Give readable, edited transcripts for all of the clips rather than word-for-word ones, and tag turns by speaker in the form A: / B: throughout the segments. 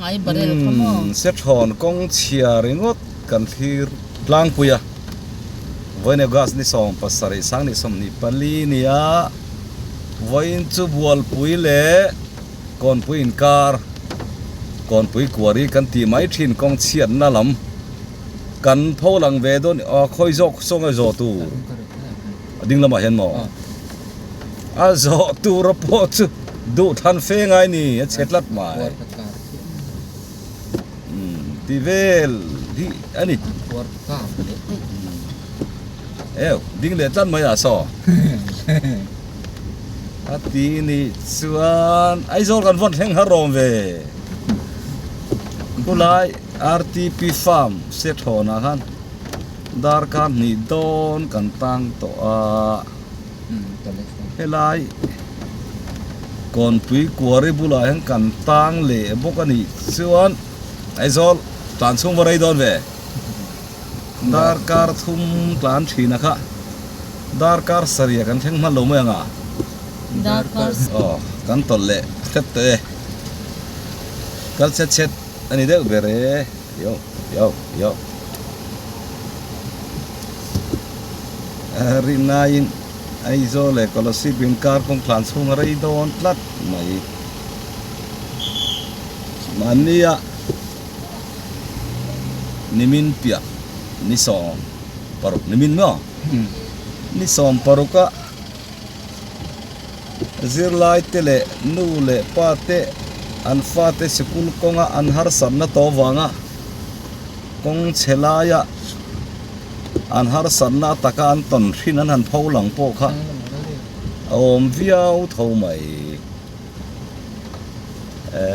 A: Hmai barel kha maw?
B: Umm Sethawn kawng chhia ringawt kan thlir tlangpui a, vawiin August ni 17 sang ni 24 nia vawiin chu Bualpui leh Kawnpui inkar Kawnpui Kuari kan tih mai thin kawng chhiatna lam kan pho lang ve dawn a khawi zawk saw nge zawh tur a ding lamah hian maw a zawh tura pawh chu duh thlan fe ngai ni a chhe tlat mai umm tih vel hi a ni eu ding leh tlat mai ah saw a ti nih chuan Aizawl kan vawn thleng har rawm ve khulai. RTP Farm Sethawnah khan darkar hnih dawn kan tang tawh a, helai Kawnpui Quarry bulah hian kan tang leh bawk a nih chuan Aizawl tlan chhung va rei dawn ve, darkar thum tlan thin a kha darkar sarih ah kan thleng hman lo mai ang a, aw kan tawlh leh hret tawh e, kal chhet chhet. A ni deuh ber e, yo yo yo. Rinaiin Aizawl leh Kolasib inkar kawng tlan chhung a rei dawn tlat mai. Mahnia nimin piah ni 16 nimin maw? Ni 16 a. Zirlaite leh nu leh pa te an fate sikul kawnga an harsatna tawh vanga kawng chhe laia an harsatna ataka an tawn hrin an han pho lang pawh kha a awm viau tho mai. E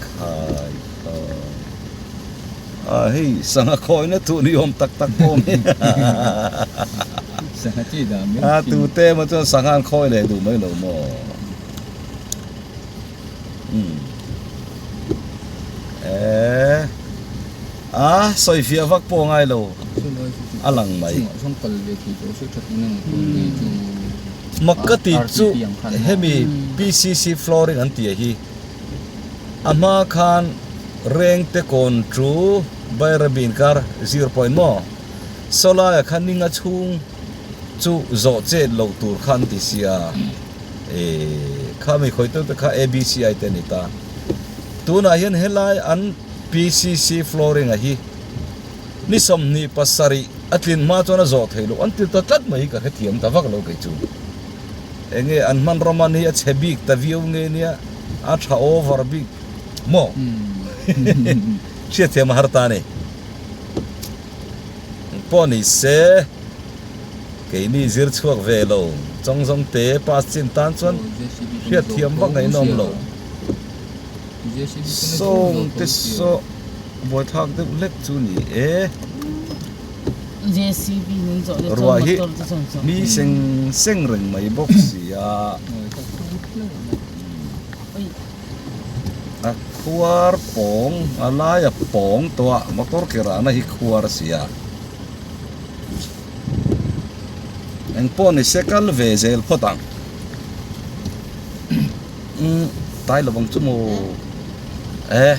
B: khai khai a hei sangha khawina tur ni awm tak tak pawh awm hi
C: Sangha chi dah mai
B: a tu te emaw chuan sangha an khawi leh duh mai lo maw umm e a sawi fiah vak pawh a ngai lo a lang mai. Mak ka tih chu hemi PCC flooring an tih hi a hma khan Rengte kawn chu Bairabi inkar zir point maw sawlaia khan ninga chhung chu zawh chet loh tur kha an ti sia eh kha mi khawitu te kha ABCI te a ni ta tunah hian helai an PCC flooring a hi Ni 27 a tlin hma chuan a zawh theih loh an ti ta tlat mai hi ka hrethiam ta vak lo kei chu. Enge an hman raman hi a chhe bik ta viau nge nia a tha over bik maw? Hriatthiam a har ta a ni. Pawh ni se keini zir chhuak ve lo chawng zawng te pass chin tan chuan hriatthiam vak ngaihnawm lo. Sawng te saw. Buaithlak deuh hlek chu ni e. Ruah hi mi seng seng reng mai bawk si a. A khuar pawng a laia pawng tawh a motor ke rahna hi khuar a si a. Engpawh ni se kal ve zel phawt ang. Umm tai lovang chu maw e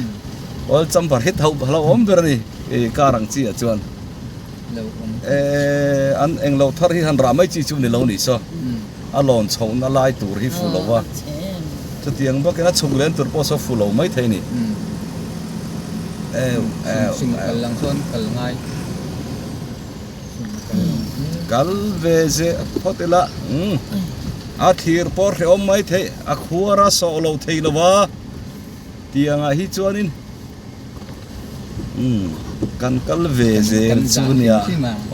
B: oil chamber hi tho a lo awm ber a ni ih car ang chi ah chuan eh an englo thar hi han rah mai chi chu ni lo nih saw a lawn chhoh na lai tur hi fu lo va chutiang bawkin a chhuk len tur pawh saw fu lo mai thei a ni eu eu kal ve zeh phawt ila umm a thlir pawh hrehawm mai theih a khuar a sawh lo thei lo va tiangah hi chuanin umm kan kal ve zel chu nia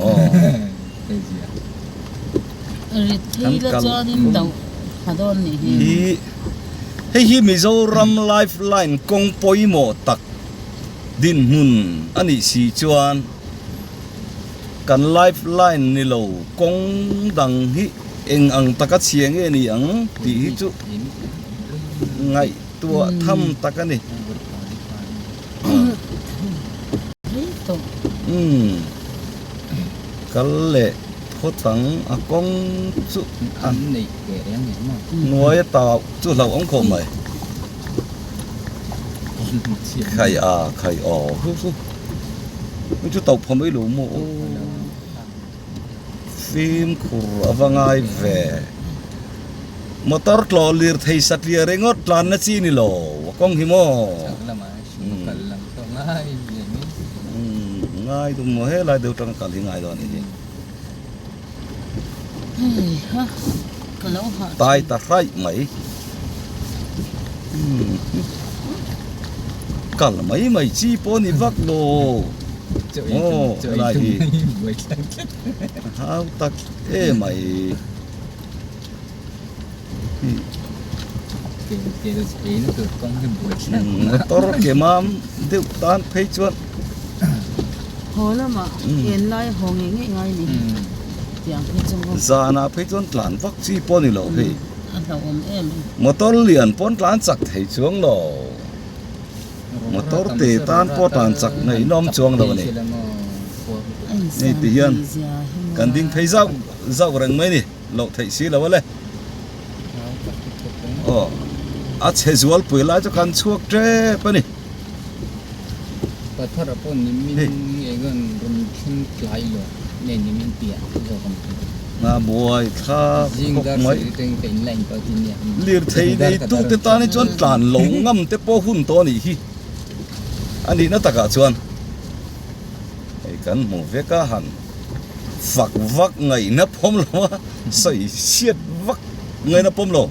B: aw kan kal hi hei hi Mizoram lifeline kawng pawimawh tak dinhmun a nih si chuan. Kan life line ni lo kawng dang hi eng ang taka chhia nge ni ang tih hi chu ngaihtuah tham tak a ni. Umm kal leh phawt ang a kawng chu a hnuai a tau chu hlauhawm khawp mai. Khai a khai aw hu hu chu chu tauh pha mai lo maw aw fimkhur a va ngai ve motor tlawh lir thei satliah ringawt tlanna chi ni lo a kawng hi maw ngai dum maw helai deuh tanga kal hi ngai dawn a nih hi. Tai ta hraih mai kal mai mai chi pawh a ni vak lo aw helai hi a hau tak em mai motor ke mam deuh tan phei chuan
A: haw lamah en lai haw ngei ngei ngai a ni tiang phei chu
B: zanah phei chuan tlan vak chi pawh a ni lo hei
A: a hlauhawm em
B: motor lian pawn tlan chak thei chuang lo motor te tan pawh tlan chak ngaihnawm chuang lo a ni hei ti hian kan ding phei zauh zauh reng mai a ni. Loh theih si lo a le. Aw a chhe zual pui lai chu kan chhuak tep a ni.
C: Pathar pawh nimin engan rawn thleng tlai lo nge nimin piah zawk ang chu.
B: Nga buai thla khawp mai. Lirthei neitu te tan hi chuan tlan lo ngam te pawh hun tawh a nih hi. A nihna takah chuan hei kan hmu vek a han. Fak vak ngaihna pawm lo a, sawi chhiat vak ngaihna pawm lo.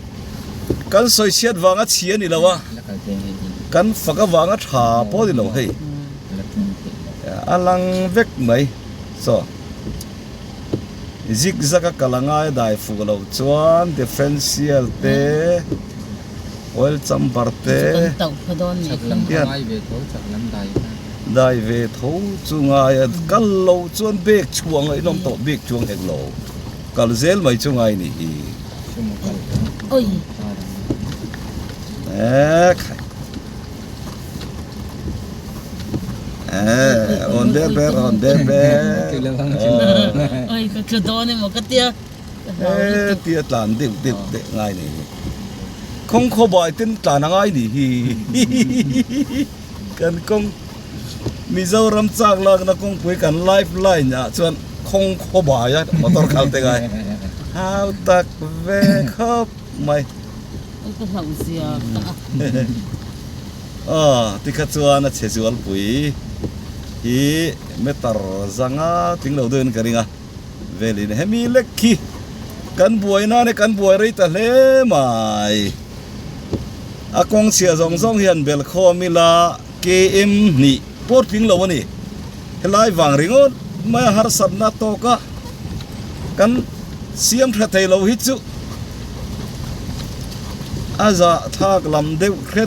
B: Kan sawi chhiat vanga chhi a ni lo a, kan fak avanga tha pawh a ni lo hei. A lang vek mai. Saw zig zag a kal angai dai fuh loh chuan differential te oil chamber te hian. Dai ve tho chu ngai a, kal lo chuan bag chhuah ngaihnawm tawh bik chuang hek lo, kal zel mai chu ngai ni hi. Eee khai eee awn ber ber awn ber ber eee tia tlan deuh deuh deuh ngai ni hi khawng khawbai ten tlan a ngai ni hi. Kan kawng Mizoram chak lakna kawngpui kan life line ah chuan khawng khaw bai a motor kal te ngai hau tak ve khawp mai.
A: Ka hlauh zia ka a.
B: Aw tikha chuan a chhe zualpui hi meter zanga tling lo deuhin ka ring a velin hemi lek khi kan buai nane kan buai rei ta hle mai. A kawng chhia zawng zawng hian belkhawm ila KM hnih pawh tling lo a ni. Helai vang ringawt mai a harsatna tawk a kan siam tha thei lo hi chu a zahthlak lam deuh hret.